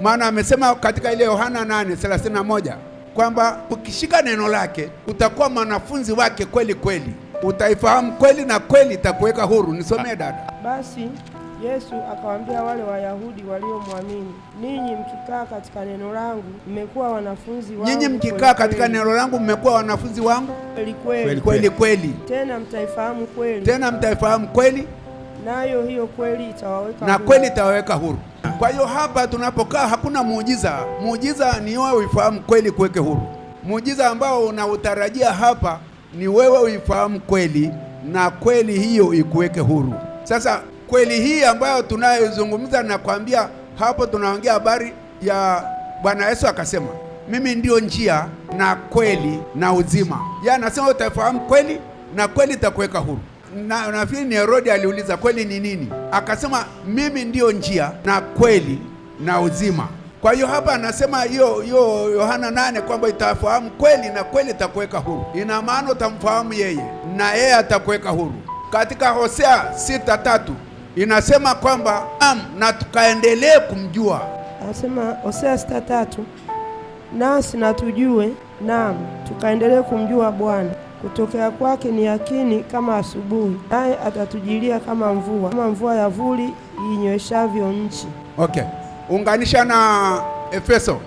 Maana amesema katika ile Yohana 8:31 kwamba ukishika neno lake utakuwa mwanafunzi wake kweli kweli, utaifahamu kweli na kweli itakuweka huru. Nisomee dada. Basi Yesu akawaambia wale Wayahudi waliomwamini, ninyi mkikaa katika neno langu mmekuwa wanafunzi wangu. Nyinyi mkikaa katika neno langu mmekuwa wanafunzi wangu kweli kweli, kweli kweli, tena mtaifahamu kweli, tena mtaifahamu kweli, nayo hiyo kweli itawaweka na huru. Kweli itawaweka huru. Kwa hiyo hapa tunapokaa hakuna muujiza. Muujiza ni wewe uifahamu kweli kuweke huru. Muujiza ambao unautarajia hapa ni wewe uifahamu kweli na kweli hiyo ikuweke huru. Sasa kweli hii ambayo tunayozungumza na kwambia hapo, tunaongea habari ya Bwana Yesu akasema, mimi ndio njia na kweli na uzima. Yeye anasema utafahamu kweli na kweli itakuweka huru. Na nafikiri ni Herodi aliuliza kweli ni nini, akasema mimi ndio njia na kweli na uzima. Kwa hiyo hapa anasema hiyo hiyo Yohana 8 kwamba itafahamu kweli na kweli itakuweka huru. Ina maana utamfahamu yeye na yeye atakuweka huru. Katika Hosea 6:3 inasema kwamba na tukaendelee kumjua. Anasema Hosea 6:3, nasi na tujue, naam tukaendelee kumjua Bwana. Kutokea kwake ni yakini kama asubuhi, naye atatujilia kama mvua, kama mvua ya vuli inyweshavyo nchi. Okay, unganisha na Efeso,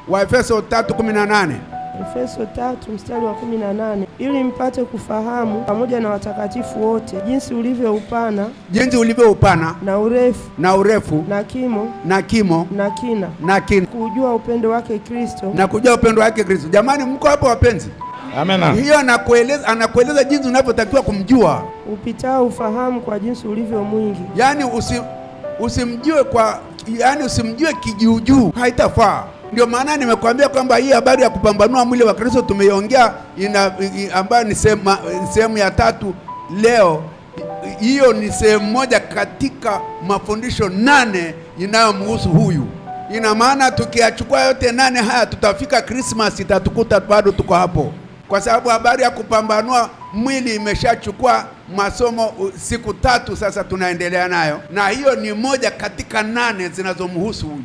wa Efeso 3:18. Efeso 3 mstari wa 18, ili mpate kufahamu pamoja na watakatifu wote jinsi ulivyo upana, jinsi ulivyo upana na urefu, na urefu na kimo, na kimo, na kina, na kina, kujua upendo wake Kristo, na kujua upendo wake Kristo. Jamani, mko hapo wapenzi? Amina. Hiyo anakueleza, anakueleza jinsi unavyotakiwa kumjua, upitao ufahamu kwa jinsi ulivyo mwingi. Yaani usimjue kwa, yaani usimjue kijuujuu, haitafaa. Ndio maana nimekuambia kwamba hii habari ya kupambanua mwili wa Kristo tumeiongea ambayo ni sehemu ya tatu leo. Hiyo ni sehemu moja katika mafundisho 8 inayomhusu huyu. Ina maana tukiachukua yote 8 haya tutafika Christmas itatukuta bado tuko hapo, kwa sababu habari ya kupambanua mwili imeshachukua masomo siku 3 sasa tunaendelea nayo, na hiyo ni moja katika 8 zinazomhusu huyu.